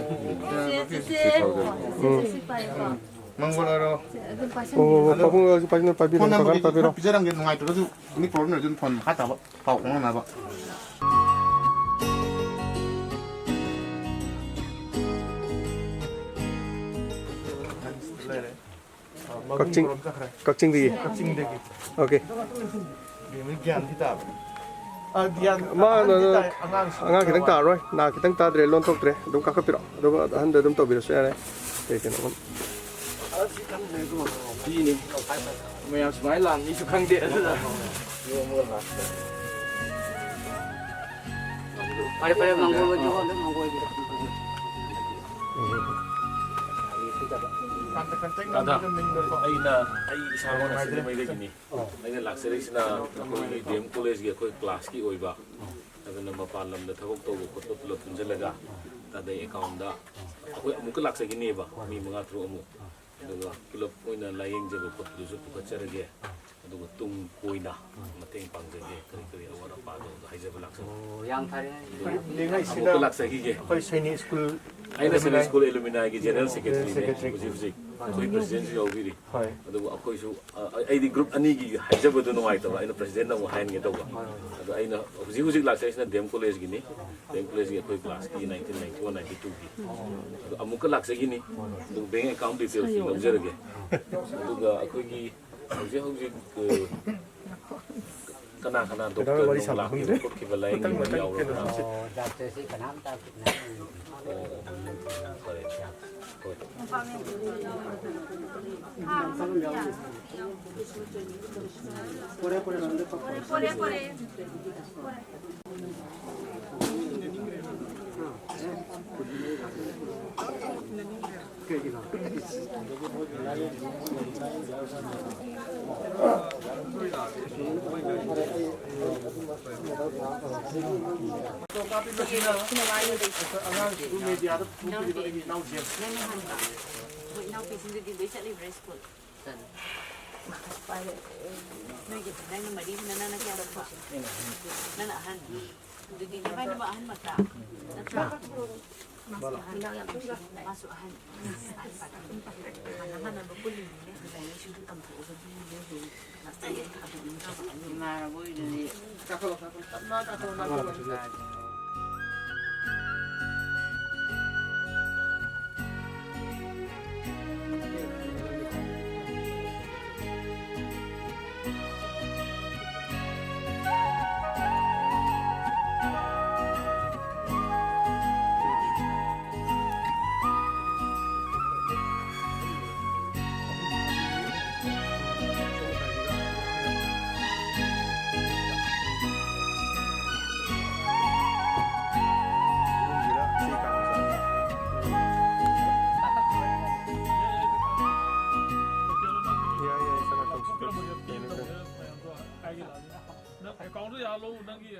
ꯆꯦꯆꯦ, ꯆꯦꯆꯦ꯫ ꯎꯝ꯫ ꯁꯤ ꯄꯥꯏꯌꯨꯀꯣ꯫ ꯃꯪꯒꯣꯜ ꯑꯣꯏꯔꯣ꯫ ꯑꯗꯨꯝ ꯄꯥꯏꯁꯟꯕꯤꯔꯣ꯫ ꯑꯣ, ꯑꯣ, ꯄꯥꯕꯨꯡ ꯑꯣꯏꯔꯁꯨ ꯄꯥꯏꯕꯤꯔꯣ, phone ꯄꯥꯕꯨꯡ number ꯄꯥꯕꯤꯔꯣ꯫ ꯄꯤꯖꯔꯝꯒꯦ, ꯅꯨꯡꯉꯥꯏꯇ꯭ꯔꯒꯁꯨ, any problem ꯂꯩꯔꯁꯨ ꯑꯗꯨꯝ phone ꯃꯈꯥ ꯇꯥꯕ ꯄꯥꯎ ꯐꯥꯎꯅꯅꯕ꯫ ꯀꯛꯆꯤꯡ, ꯀꯛꯆꯤꯡꯗꯒꯤ꯫ Okay꯫ ꯒ꯭ꯌꯥꯟꯗꯤ ꯇꯥꯕ꯫ ꯑ, ꯒ꯭ꯌꯥꯟ ꯃꯥ, ꯑꯍꯟꯗꯤ ꯇꯥꯏ, ꯑꯉꯥꯡꯁꯤꯡ ꯑꯉꯥꯡ ꯈꯤꯇꯪ ꯇꯥꯔꯣꯏ, ꯅꯥ ꯈꯤꯇꯪ ꯇꯥꯗ꯭ꯔꯦ, ꯂꯣꯟꯊꯣꯛꯇ꯭ꯔꯦ, ꯑꯗꯨꯝ ꯀꯥꯈꯠꯄꯤꯔꯣ, ꯑꯗꯨꯒ ꯑꯍꯟꯗ ꯑꯗꯨꯝ ꯇꯧꯕꯤꯔꯁꯨ ꯌꯥꯔꯦ꯫ ꯀꯩ ꯀꯩꯅꯣ? ꯐꯤꯅꯤ꯫ ꯃꯌꯥꯝ ꯁꯨꯃꯥꯏꯅ ꯂꯥꯛꯅꯤꯁꯨ ꯈꯪꯗꯦ, ꯑꯗꯨꯅ꯫ ꯐꯔꯦ, ꯐꯔꯦ, ꯃꯪꯒꯣꯜ ꯑꯣꯏꯕꯤꯔꯣ, ꯑꯗꯨꯝ ꯃꯪꯒꯣꯜ ꯑꯣꯏꯕꯤꯔꯣ꯫ ꯑꯗ ꯑꯩꯅ, ꯑꯩ ꯏꯁꯥꯃꯛꯅ ꯁꯤꯡꯖꯃꯩꯗꯒꯤꯅꯤ꯫ ꯑꯩꯅ ꯂꯥꯛꯆꯔꯤꯁꯤꯅ ꯑꯩꯈꯣꯏꯒꯤ D M College ꯀꯤ ꯑꯩꯈꯣꯏ class ꯀꯤ ꯑꯣꯏꯕ, ꯑꯗꯨꯅ ꯃꯄꯥꯟ ꯂꯝꯗ ꯊꯕꯛ ꯇꯧꯕ ꯈꯣꯠꯄ ꯄꯨꯂꯞ ꯄꯨꯟꯁꯤꯜꯂꯒ ꯑꯗꯩ account ꯗ ꯑꯩꯈꯣꯏ ꯑꯃꯨꯛꯀ ꯂꯥꯛꯆꯈꯤꯅꯦꯕ, ꯃꯤ ꯃꯉꯥ ꯇꯔꯨꯛ ꯑꯃꯨꯛ, ꯑꯗꯨꯒ ꯄꯨꯂꯞ ꯑꯣꯏꯅ ꯂꯥꯏꯌꯦꯡꯖꯕ ꯈꯣꯠꯄꯗꯨꯁꯨ ꯄꯨꯈꯠꯆꯔꯒꯦ, ꯑꯗꯨꯒ ꯇꯨꯡ ꯀꯣꯏꯅ ꯃꯇꯦꯡ ꯄꯥꯡꯖꯒꯦ, ꯀꯔꯤ ꯀꯔꯤ ꯑꯋꯥꯠ ꯑꯄꯥꯗꯣ ꯍꯥꯏꯖꯕ ꯂꯥꯛꯆꯕꯅꯤ꯫ ꯑꯣ, ꯌꯥꯝ ꯐꯔꯦ꯫ ꯑꯗꯨ ꯂꯩꯉꯥꯏꯁꯤꯗ ꯑꯃꯨꯛꯀ ꯂꯥꯛꯆꯈꯤꯒꯦ꯫ ꯑꯩꯈꯣꯏ ꯁꯩꯅꯤꯛ ꯁ꯭ꯀꯨꯜ ꯑꯩꯅ ꯁꯩꯅꯤꯛ alumni ꯁ꯭ꯀꯨꯜ alumni ꯒꯤ general secretary ꯅꯦ, secretary꯫ ꯍꯧꯖꯤꯛ ꯍꯧꯖꯤꯛ꯫ ꯑꯩꯈꯣꯏ ꯄ꯭ꯔꯁꯤꯗꯦꯟꯁꯨ ꯌꯥꯎꯕꯤꯔꯤ꯫ ꯍꯣꯏ꯫ ꯑꯗꯨꯕꯨ ꯑꯩꯈꯣꯏꯁꯨ, ꯑ, ꯑꯩꯗꯤ ꯒ꯭ꯔꯨꯞ ꯑꯅꯤꯒꯤ ꯍꯥꯏꯖꯕꯗꯣ ꯅꯨꯡꯉꯥꯏꯇꯕ, ꯑꯩꯅ ꯄ꯭ꯔꯁꯤꯗꯦꯟꯗ ꯑꯃꯨꯛ ꯍꯥꯏꯍꯟꯒꯦ ꯇꯧꯕ꯫ ꯍꯣꯏ, ꯍꯣꯏ, ꯍꯣꯏ꯫ ꯑꯗꯣ ꯑꯩꯅ ꯍꯧꯖꯤꯛ ꯍꯧꯖꯤꯛ ꯂꯥꯛꯆꯔꯤꯁꯤꯅ ꯗꯤ ꯑꯦꯝ ꯀꯣꯂꯦꯖꯀꯤꯅꯤ꯫ ꯗꯤ ꯑꯦꯝ ꯀꯣꯂꯦꯖꯀꯤ ꯑꯩꯈꯣꯏ ꯀ꯭ꯂꯥꯁꯀꯤ ꯅꯥꯏꯟꯇꯤꯟ ꯅꯥꯏꯟꯇꯤ ꯋꯥꯟ ꯅꯥꯏꯟꯇꯤ ꯇꯨꯒꯤ꯫ ꯑꯗꯣ ꯑꯃꯨꯛꯀ ꯂꯥꯛꯆꯈꯤꯅꯤ꯫ ꯑꯗꯨ ꯕꯦꯡ ꯑꯦꯀꯥꯎꯟ ꯗꯤꯇꯦꯜꯁꯇꯤ ꯂꯧꯖꯔꯒꯦ꯫ ꯑꯗꯨꯒ ꯑꯩꯈꯣꯏꯒꯤ ꯍꯧꯖꯤꯛ ꯍꯧꯖꯤꯛ, ꯑ, ꯀꯅꯥ ꯀꯅꯥ ꯀꯩꯗꯧꯔꯦ ꯗꯣꯛꯇꯔ ꯋꯥꯔꯤ ꯁꯥꯕ ꯂꯥꯛꯈꯤꯕ ꯈꯪꯗ꯭ꯔꯦ? ꯈꯣꯠꯈꯤꯕ ꯂꯥꯌꯦꯡꯕ ꯃꯇꯪ ꯃꯇꯪ ꯌꯥꯎꯔꯕ꯭ꯔꯥ? ꯀꯩꯅꯣ꯫ ꯑꯣ, ꯗꯥꯛꯇꯔꯁꯤ ꯀꯅꯥꯝ ꯇꯥꯛꯄꯤꯗꯦ꯫ ꯑꯣ, ꯐꯔꯦ꯫ ꯍꯣꯏ꯫ ꯅꯪꯅ ꯍꯟꯕ꯫ ꯃꯣꯏ ꯏꯅꯥꯎꯄꯤꯁꯤꯡꯗꯨꯗꯤ ꯂꯣꯏ ꯆꯠꯂꯤꯕ꯭ꯔꯥ ꯁ꯭ꯀꯨꯜ? ꯅꯣꯏꯒꯤ ꯅꯪꯅ ꯃꯔꯤꯁꯤꯅ ꯅꯪꯅ ꯀꯌꯥ ꯂꯧꯕ? ꯅꯪꯅ ꯑꯍꯟ꯫ ꯑꯗꯨꯗꯤ ꯅꯕꯥꯅꯤꯃꯛ ꯑꯍꯟꯃꯛꯇ? ꯅꯠꯇ꯭ꯔꯥ? ꯃꯥꯁꯨ ꯑꯍꯟ꯫ ꯃꯥꯅ ꯃꯥꯟꯅꯕ ꯄꯨꯜꯂꯤꯅꯤꯅꯦ꯫ ꯂꯥꯏꯔꯤꯛ ꯂꯥꯏꯁꯨꯗꯨ ꯇꯝꯊꯣꯛꯑꯒꯗꯤ ꯅꯣꯏꯁꯨ ꯃꯥꯁꯇꯔ ꯌꯥꯝ ꯊꯥꯗꯣꯛꯅꯤꯡꯗ꯭ꯔꯕ ꯑꯗꯨ ꯏꯃꯥꯟꯅꯕ ꯑꯣꯏꯔꯗꯤ ꯀꯥꯈꯠꯂꯣ, ꯀꯥꯈꯠꯂꯣ꯫ ꯇꯞꯅ ꯀꯥꯈꯠꯂꯣ, ꯅꯥꯀꯣꯡ ꯀꯥꯈꯠꯂꯣ꯫ ꯑꯦꯀꯥꯎꯟꯗ ꯌꯥꯍꯜꯂꯣ ꯅꯪꯒꯤ꯫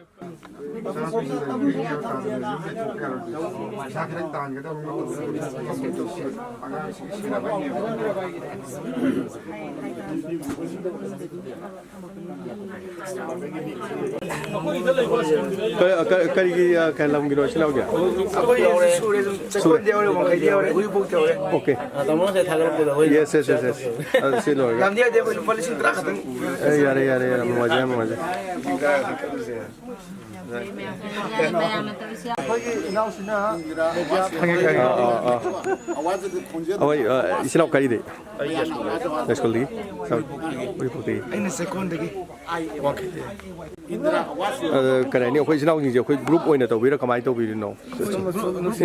ꯀꯔꯤꯒꯤ, ꯑ, ꯀꯩ ꯂꯝꯒꯤꯅꯣ ꯏꯆꯤꯜ ꯏꯅꯥꯎꯒꯤ? ꯑꯩꯈꯣꯏ ꯁꯨꯔꯦ, ꯑꯗꯨꯝ ꯆꯦꯛꯀꯣꯟꯗꯤ ꯌꯧꯔꯦ, ꯋꯥꯡꯈꯩꯗꯤ ꯌꯧꯔꯦ, ꯎꯔꯤꯄꯣꯛꯇꯤ ꯌꯧꯔꯦ꯫ ꯑꯣꯀꯦ꯫ ꯇꯥꯃꯣ ꯉꯁꯥꯏ ꯊꯥꯒꯠꯂꯛꯄꯗꯣ ꯑꯩꯈꯣꯏ ꯌꯦꯁ, ꯌꯦꯁ, ꯌꯦꯁ, ꯌꯦꯁ꯫ ꯑꯗꯨ ꯁꯤ ꯂꯣꯏꯔꯒ꯫ ꯌꯥꯝꯗꯤ ꯌꯥꯗꯦ, ꯑꯩꯈꯣꯏ ꯂꯨꯄꯥ ꯂꯤꯁꯤꯡ ꯇꯔꯥ ꯈꯛꯇꯪ꯫ ꯑꯦ, ꯌꯥꯔꯦ, ꯌꯥꯔꯦ, ꯌꯥꯔꯦ, ꯌꯥꯝ ꯅꯨꯡꯉꯥꯏꯖꯩ, ꯌꯥꯝ ꯅꯨꯡꯉꯥꯏꯖꯩ꯫ ꯑꯩꯈꯣꯏꯒꯤ ꯏꯅꯥꯎꯁꯤꯅ ꯈꯪꯉꯦ, ꯈꯪꯉꯦ꯫ ꯑꯥ, ꯑꯥ, ꯑꯥ꯫ ꯑꯩꯈꯣꯏ, ꯑ, ꯏꯆꯤꯜ ꯏꯅꯥꯎ ꯀꯔꯤꯗꯤ? ꯌꯥꯏꯁ꯭ꯀꯨꯜꯗꯒꯤ? ꯎꯔꯤꯄꯣꯛꯇꯒꯤ꯫ ꯑꯩꯅ ꯆꯦꯛꯀꯣꯟꯗꯒꯤ꯫ ꯑꯗ, ꯀꯔꯤ ꯍꯥꯏꯅꯤ, ꯑꯩꯈꯣꯏ ꯏꯆꯤꯜ ꯏꯅꯥꯎꯁꯤꯡꯁꯦ ꯑꯩꯈꯣꯏ ꯒ꯭ꯔꯨꯞ ꯑꯣꯏꯅ ꯇꯧꯕꯤꯔ ꯀꯃꯥꯏꯅ ꯇꯧꯕꯤꯔꯤꯅꯣ?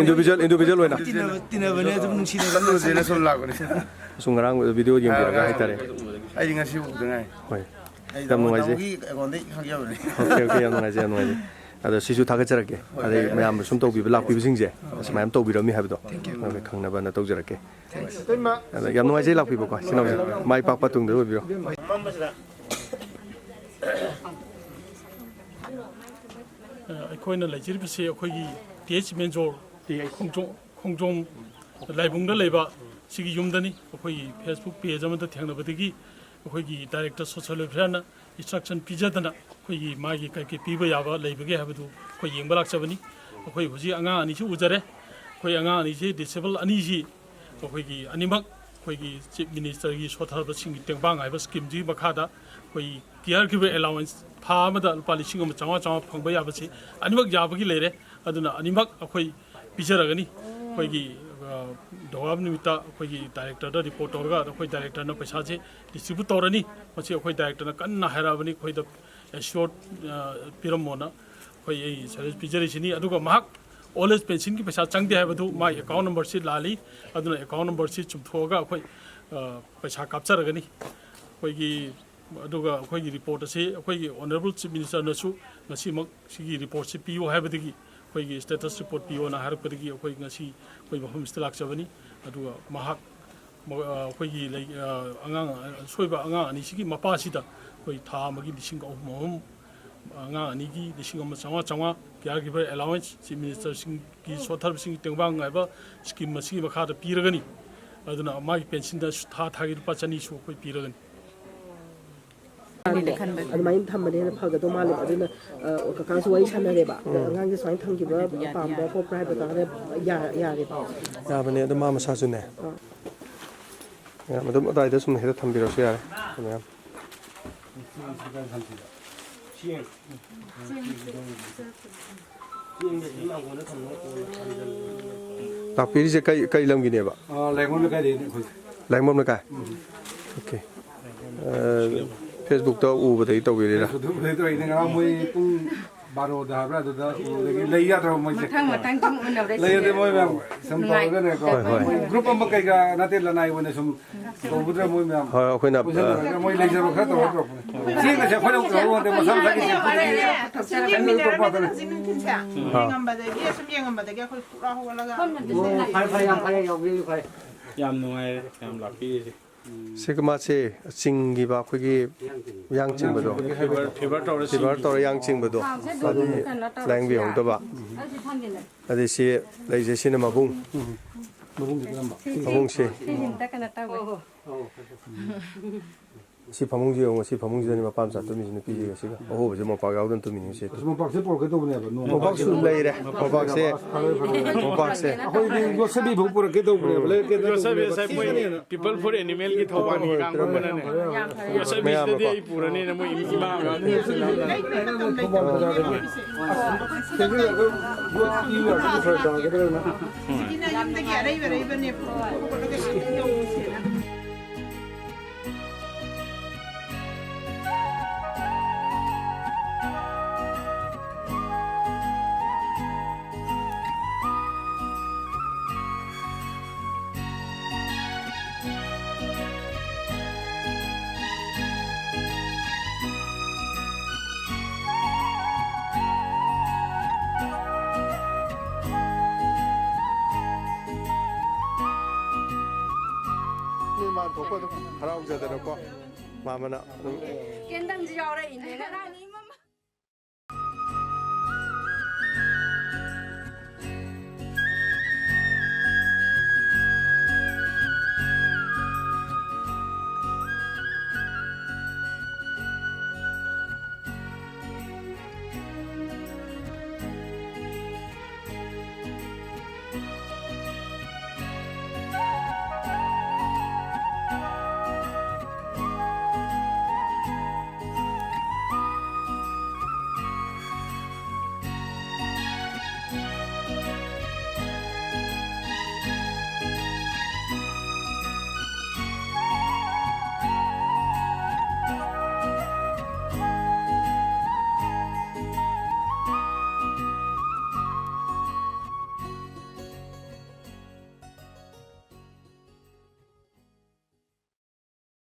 ꯏꯟꯗꯤꯕꯤꯖꯨꯋꯦꯜ, ꯏꯟꯗꯤꯕꯤꯖꯨꯋꯦꯜ ꯑꯣꯏꯅ? ꯇꯤꯟꯅꯕ-, ꯇꯤꯟꯅꯕꯅꯦ, ꯑꯗꯨꯝ ꯅꯨꯡꯁꯤꯅꯕ꯫ ꯆꯠꯂꯨꯁꯦꯅ ꯁꯨꯝ ꯂꯥꯛꯄꯅꯦ꯫ ꯁꯨꯝ ꯉꯔꯥꯡ ꯚꯤꯗꯤꯑꯣ ꯌꯦꯡꯕꯤꯔꯒ ꯍꯥꯏꯇꯥꯔꯦ꯫ ꯑꯩꯗꯤ ꯉꯁꯤ ꯎꯕꯗ ꯉꯥꯏ꯫ ꯍꯣꯏ꯫ ꯌꯥꯝ ꯅꯨꯡꯉꯥꯏꯖꯩ꯫ ꯇꯥꯃꯣꯒꯤ ꯑꯦꯀꯥꯎꯟꯗꯩ ꯈꯪꯖꯕꯅꯦ꯫ ꯑꯣꯀꯦ, ꯑꯣꯀꯦ, ꯌꯥꯝ ꯅꯨꯡꯉꯥꯏꯖꯩ, ꯌꯥꯝ ꯅꯨꯡꯉꯥꯏꯖꯩ꯫ ꯑꯗꯣ ꯁꯤꯁꯨ ꯊꯥꯒꯠꯆꯔꯛꯀꯦ꯫ ꯑꯗꯩ ꯃꯌꯥꯝꯅ ꯁꯨꯝ ꯇꯧꯕꯤꯕ, ꯂꯥꯛꯄꯤꯕꯁꯤꯡꯁꯦ, ꯑꯁꯨꯃꯥꯏꯅ ꯇꯧꯕꯤꯔꯝꯃꯤ ꯍꯥꯏꯕꯗꯣ, ꯑꯗꯨꯒ ꯈꯪꯅꯕꯅ ꯇꯧꯖꯔꯛꯀꯦ꯫ ꯑꯗ ꯌꯥꯝ ꯅꯨꯡꯉꯥꯏꯖꯩ ꯂꯥꯛꯄꯤꯕꯀꯣ, ꯏꯆꯤꯟ ꯏꯅꯥꯎꯁꯦ꯫ ꯃꯥꯏ ꯄꯥꯛꯄ ꯇꯨꯡꯗ ꯑꯣꯏꯕꯤꯔꯣ꯫ ꯑꯩꯈꯣꯏꯅ ꯂꯩꯖꯔꯤꯕꯁꯤ ꯑꯩꯈꯣꯏꯒꯤ ꯇꯤ ꯑꯩꯆ ꯃꯦꯟꯖꯣꯔ ꯈꯣꯡꯖꯣꯝ, ꯈꯣꯡꯖꯣꯝ ꯂꯥꯏꯕꯨꯡꯗ ꯂꯩꯕ ꯁꯤꯒꯤ ꯌꯨꯝꯗꯅꯤ꯫ ꯑꯩꯈꯣꯏꯒꯤ Facebook page ꯑꯃꯗ ꯊꯦꯡꯅꯕꯗꯒꯤ ꯑꯩꯈꯣꯏꯒꯤ director social welfareꯅ instruction ꯄꯤꯖꯗꯅ ꯑꯩꯈꯣꯏꯒꯤ ꯃꯥꯒꯤ ꯀꯩ ꯀꯩ ꯄꯤꯕ ꯌꯥꯕ ꯂꯩꯕꯒꯦ ꯍꯥꯏꯕꯗꯨ ꯑꯩꯈꯣꯏ ꯌꯦꯡꯕ ꯂꯥꯛꯆꯕꯅꯤ꯫ ꯑꯩꯈꯣꯏ ꯍꯧꯖꯤꯛ ꯑꯉꯥꯡ ꯑꯅꯤꯁꯤ ꯎꯖꯔꯦ꯫ ꯑꯩꯈꯣꯏ ꯑꯉꯥꯡ ꯑꯅꯤꯁꯤ, disable ꯑꯅꯤꯁꯤ, ꯑꯩꯈꯣꯏꯒꯤ ꯑꯅꯤꯃꯛ ꯑꯩꯈꯣꯏꯒꯤ Chief Ministerꯒꯤ ꯁꯣꯊꯔꯕꯁꯤꯡꯒꯤ ꯇꯦꯡꯕꯥꯡ ꯍꯥꯏꯕ schemeꯁꯤꯒꯤ ꯃꯈꯥꯗ ꯑꯩꯈꯣꯏ caregiver allowance ꯊꯥ ꯑꯃꯗ ꯂꯨꯄꯥ ꯂꯤꯁꯤꯡ ꯑꯃ ꯆꯥꯝꯃꯉꯥ ꯆꯥꯝꯃꯉꯥ ꯐꯪꯕ ꯌꯥꯕꯁꯤ ꯑꯅꯤꯃꯛ ꯌꯥꯕꯒꯤ ꯂꯩꯔꯦ꯫ ꯑꯗꯨꯅ ꯑꯅꯤꯃꯛ ꯑꯩꯈꯣꯏ ꯄꯤꯖꯔꯒꯅꯤ꯫ ꯑꯩꯈꯣꯏꯒꯤ, ꯑ, ꯗꯣꯋꯥꯕ ꯅꯨꯃꯤꯠꯇ ꯑꯩꯈꯣꯏꯒꯤ directorꯗ report ꯇꯧꯔꯒ ꯑꯩꯈꯣꯏ directorꯅ ꯄꯩꯁꯥꯁꯦ distribute ꯇꯧꯔꯅꯤ꯫ ꯃꯁꯤ ꯑꯩꯈꯣꯏ directorꯅ ꯀꯟꯅ ꯍꯥꯏꯔꯛꯑꯕꯅꯤ, ꯑꯩꯈꯣꯏꯗ assured, ꯑ, ꯄꯤꯔꯝꯃꯣꯅ ꯑꯩꯈꯣꯏ ꯑꯩ service ꯄꯤꯖꯔꯤꯁꯤꯅꯤ꯫ ꯑꯗꯨꯒ ꯃꯍꯥꯛ old age pensionꯒꯤ ꯄꯩꯁꯥ ꯆꯪꯗꯦ ꯍꯥꯏꯕꯗꯨ ꯃꯥꯒꯤ account numberꯁꯤ ꯂꯥꯜꯂꯤ꯫ ꯑꯗꯨꯅ account numberꯁꯤ ꯆꯨꯝꯊꯣꯛꯑꯒ ꯑꯩꯈꯣꯏ, ꯑ, ꯄꯩꯁꯥ ꯀꯥꯞꯆꯔꯒꯅꯤ꯫ ꯑꯩꯈꯣꯏꯒꯤ ꯑꯗꯨꯒ ꯑꯩꯈꯣꯏꯒꯤ report ꯑꯁꯤ ꯑꯩꯈꯣꯏꯒꯤ Honourable Chief Ministerꯅꯁꯨ ꯉꯁꯤꯃꯛ ꯁꯤꯒꯤ reportꯁꯤ ꯄꯤꯌꯨ ꯍꯥꯏꯕꯗꯒꯤ, ꯑꯩꯈꯣꯏꯒꯤ status report ꯄꯤꯌꯣꯅ ꯍꯥꯏꯔꯛꯄꯗꯒꯤ ꯑꯩꯈꯣꯏ ꯉꯁꯤ ꯑꯩꯈꯣꯏ ꯃꯐꯝꯁꯤꯗ ꯂꯥꯛꯆꯕꯅꯤ꯫ ꯑꯗꯨꯒ ꯃꯍꯥꯛ, ꯑꯩꯈꯣꯏꯒꯤ ꯂꯩ-, ꯑꯉꯥꯡ, ꯑꯁꯣꯏꯕ ꯑꯉꯥꯡ ꯑꯅꯤꯁꯤꯒꯤ ꯃꯄꯥꯁꯤꯗ ꯑꯩꯈꯣꯏ ꯊꯥ ꯑꯃꯒꯤ ꯂꯤꯁꯤꯡ ꯑꯍꯨꯝ ꯑꯍꯨꯝ ꯑꯉꯥꯡ ꯑꯅꯤꯒꯤ ꯂꯤꯁꯤꯡ ꯑꯃ ꯆꯥꯝꯃꯉꯥ ꯆꯥꯝꯃꯉꯥ ꯀꯤꯌꯥꯔ ꯒꯤꯚꯔ ꯑꯦꯂꯥꯋꯦꯟꯁ, ꯆꯤꯐ ꯃꯤꯅꯤꯁꯇꯔꯁꯤꯡꯒꯤ ꯁꯣꯠꯊꯔꯕꯁꯤꯡꯒꯤ ꯇꯦꯡꯕꯥꯡ ꯍꯥꯏꯕ ꯁ꯭ꯀꯤꯝ ꯑꯁꯤꯒꯤ ꯃꯈꯥꯗ ꯄꯤꯔꯒꯅꯤ꯫ ꯑꯗꯨꯅ ꯃꯥꯒꯤ ꯄꯦꯟꯁꯤꯟꯗ ꯊꯥ ꯊꯥꯒꯤ ꯂꯨꯄꯥ ꯆꯅꯤ ꯁꯨ ꯑꯩꯈꯣꯏ ꯄꯤꯔꯒꯅꯤ꯫ ꯑꯗꯨꯃꯥꯏꯅ ꯊꯝꯕꯅ ꯍꯦꯟꯅ ꯐꯒꯗꯧ ꯃꯥꯜꯂꯦꯕ꯫ ꯑꯗꯨꯅ, ꯑ, ꯀꯀꯥꯁꯨ ꯋꯥꯔꯤ ꯁꯥꯟꯅꯔꯦꯕ꯫ ꯑꯗ ꯑꯉꯥꯡꯁꯦ ꯁꯨꯃꯥꯏꯅ ꯊꯝꯈꯤꯕ ꯄꯥꯝꯕ꯭ꯔꯥ ꯈꯣꯠꯄ꯭ꯔꯥ ꯍꯥꯏꯕ ꯀꯥꯟꯗ ꯌꯥ-, ꯌꯥꯔꯦꯕ꯫ ꯌꯥꯕꯅꯦ, ꯑꯗꯨ ꯃꯥ ꯃꯁꯥꯁꯨꯅꯦ꯫ ꯑꯥ꯫ ꯃꯌꯥꯝ ꯑꯗꯨꯝ ꯑꯗꯥꯏꯗ ꯁꯨꯝ ꯍꯦꯛꯇ ꯊꯝꯕꯤꯔꯁꯨ ꯌꯥꯔꯦ, ꯃꯌꯥꯝ꯫ ꯂꯥꯛꯄꯤꯔꯤꯁꯦ ꯀꯩ, ꯀꯩ ꯂꯝꯒꯤꯅꯦꯕ? ꯑ, ꯂꯥꯏꯃꯣꯟ ꯂꯩꯀꯥꯏꯗꯩꯅꯦ ꯑꯩꯈꯣꯏ꯫ ꯂꯥꯏꯃꯣꯟ ꯂꯩꯀꯥꯏ? ꯎꯝ꯫ ꯑꯣꯀꯦ꯫ ꯑ, ꯐꯦꯁꯕꯨꯛꯇ ꯎꯕꯗꯒꯤ ꯇꯧꯕꯤꯔꯤꯔꯥ? ꯐꯦꯁꯕꯨꯛꯇ ꯎꯕꯗꯒꯤ ꯇꯧꯔꯤꯅꯦ꯫ ꯉꯔꯥꯡ ꯃꯣꯏ ꯄꯨꯡ ꯕꯥꯔꯣꯗ ꯍꯥꯏꯕ꯭ꯔꯥ, ꯑꯗꯨꯗ ꯎꯕꯗꯒꯤ ꯂꯩ ꯌꯥꯗ꯭ꯔꯕ ꯃꯣꯏꯁꯦ? ꯃꯊꯪ ꯃꯊꯪ ꯁꯨꯝ ꯎꯅꯕꯗ ꯂꯩꯔꯗꯤ ꯃꯣꯏ ꯃꯌꯥꯝ ꯁꯨꯝ ꯅꯨꯡꯉꯥꯏ-, ꯇꯧꯔꯒꯅꯦꯀꯣ꯫ ꯍꯣꯏ, ꯍꯣꯏ꯫ ꯃꯣꯏ ꯒ꯭ꯔꯨꯞ ꯑꯃ ꯀꯩꯀꯥ ꯅꯠꯇꯦ, ꯂꯅꯥꯏ ꯑꯣꯏꯅ ꯁꯨꯝ ꯇꯧꯕꯗꯨꯗ ꯃꯣꯏ ꯃꯌꯥꯝ ꯍꯣꯏ, ꯑꯩꯈꯣꯏꯅ, ꯄꯨꯟꯁꯤꯜꯂꯒ ꯑ, ꯃꯣꯏ ꯂꯩꯖꯕ ꯈꯔ ꯇꯧꯔ ꯇꯧꯔꯛꯄꯅꯦ꯫ ꯆꯦꯡꯒꯁꯦ ꯑꯩꯈꯣꯏꯅ ꯇꯧꯍꯧꯔꯗꯤ ꯃꯁꯥ ꯃꯁꯥꯒꯤ ꯁꯦꯝ ꯌꯦꯡꯃꯤꯟꯅꯔꯝꯃꯦꯗꯅ ꯍꯧꯖꯤꯛ ꯅꯨꯡꯊꯤꯜꯁꯦ꯫ ꯑꯥ꯫ ꯌꯦꯡꯉꯝꯕꯗꯒꯤ, ꯁꯨꯝ ꯌꯦꯡꯉꯝꯕꯗꯒꯤ ꯑꯩꯈꯣꯏ ꯄꯨꯔꯥ ꯍꯧꯒꯠꯂꯒ ꯑꯣ, ꯐꯔꯦ, ꯐꯔꯦ, ꯌꯥꯝ ꯐꯔꯦ, ꯌꯥꯎꯕꯤꯔꯤꯗꯨ ꯐꯔꯦ꯫ ꯌꯥꯝ ꯅꯨꯡꯉꯥꯏꯔꯦ, ꯌꯥꯝ ꯂꯥꯛꯄꯤꯔꯤꯁꯦ꯫ ꯁꯤ ꯃꯥꯁꯦ ꯆꯤꯡꯈꯤꯕ ꯑꯩꯈꯣꯏꯒꯤ ꯌꯥꯡ ꯆꯤꯡꯕꯗꯣ꯫ ꯐꯤꯚꯔ, ꯐꯤꯚꯔ ꯇꯧꯔ ꯐꯤꯚꯔ ꯆꯤꯡꯈꯤ꯫ ꯇꯧꯔ ꯌꯥꯡ ꯆꯤꯡꯕꯗꯣ꯫ ꯊꯥꯎꯁꯦ ꯑꯗꯨꯝ ꯑꯗꯨꯒꯤ ꯀꯩꯅꯣ ꯇꯧꯔꯁꯨ ꯂꯥꯌꯦꯡꯕꯤꯍꯧꯗꯕ꯫ ꯌꯥꯏ꯫ ꯑꯗꯨꯗꯤ ꯁꯤ ꯂꯩꯁꯦ, ꯁꯤꯅ ꯃꯕꯨꯡ꯫ ꯃꯕꯨꯡꯁꯦ ꯀꯔꯝꯕ? ꯁꯤ, ꯁꯤ, ꯃꯕꯨꯡꯁꯦ꯫ ꯁꯤ ꯁꯤꯝꯇ ꯀꯩꯅꯣ ꯇꯧꯋꯦ꯫ ꯁꯤ ꯐꯃꯨꯡꯁꯤ ꯌꯦꯡꯉꯣ, ꯁꯤ ꯐꯃꯨꯡꯁꯤꯗꯅꯤ ꯃꯄꯥ ꯃꯆꯥ ꯇꯨꯝꯃꯤꯁꯤ, ꯅꯨꯄꯤꯁꯤꯒ ꯁꯤꯒ꯫ ꯑꯍꯣꯕꯁꯦ ꯃꯣꯝꯄꯥꯛ ꯌꯥꯎꯗꯅ ꯇꯨꯝꯃꯤꯅꯦ ꯁꯤ꯫ ꯑꯁ, ꯃꯣꯝꯄꯥꯛꯁꯦ ꯄꯨꯔꯛꯀꯦ ꯇꯧꯕꯅꯦꯕ, ꯅꯣꯡꯃ꯫ ꯃꯣꯝꯄꯥꯛꯁꯨ ꯂꯩꯔꯦ, ꯃꯣꯝꯄꯥꯛꯁꯦ꯫ ꯐꯔꯦ, ꯐꯔꯦ, ꯐꯔꯦ꯫ ꯃꯣꯝꯄꯥꯛꯁꯦ꯫ ꯑꯩꯈꯣꯏꯗꯤ ꯌꯣꯠꯁꯕꯤ ꯐꯥꯎ ꯄꯨꯔꯛꯀꯦ ꯇꯧꯕꯅꯦꯕ, ꯂꯩꯔꯛꯀꯦ ꯌꯣꯠꯁꯕꯤ ꯇꯧꯕꯅꯦꯕ꯫ ꯉꯁꯥꯏ ꯃꯣꯏ ꯄꯤꯄꯜ ꯐꯣꯔ ꯑꯦꯅꯤꯃꯦꯜꯒꯤ ꯊꯧꯕꯥꯜꯒꯤ ꯍꯣꯏ, ꯍꯣꯏ, ꯀꯥꯡꯕꯨꯅꯅꯦ꯫ ꯍꯣꯏ, ꯍꯣꯏ꯫ ꯌꯣꯠꯁꯕꯤꯁꯤꯗꯗꯤ ꯃꯌꯥꯝꯅꯀꯣ꯫ ꯑꯩ ꯄꯨꯔꯅꯤꯅ ꯃꯣꯏ ꯏꯃꯥ ꯃꯌꯥꯝ꯫ ꯂꯩꯇ꯭ꯔꯦ, ꯃꯇꯝ ꯂꯩꯇ꯭ꯔꯦ꯫ ꯑꯁ, ꯊꯦꯡꯖꯤꯜꯂꯛꯑꯒ ꯌꯣꯠ ꯄꯤꯕ ꯌꯥꯔꯒꯗꯤ ꯐꯔꯛ ꯇꯥꯒꯗ꯭ꯔꯥꯅ꯫ ꯍꯧꯖꯤꯛꯀꯤꯅ ꯌꯨꯝꯗꯒꯤ ꯑꯔꯩꯕ ꯑꯔꯩꯕꯅꯦ ꯄꯨꯊꯣꯛꯑ ꯈꯣꯠꯂꯒ ꯁꯤꯗ ꯌꯧꯁꯦꯅ꯫ ꯃꯤ ꯃꯥꯟ ꯊꯣꯛꯄ ꯑꯗꯨꯝ ꯍꯔꯥꯎꯖꯗꯅꯀꯣ, ꯃꯥꯃꯅ ꯑꯗꯨꯝ꯫ ꯀꯦꯟꯗꯜꯁꯨ ꯌꯥꯎꯔꯛꯏꯅꯦ꯫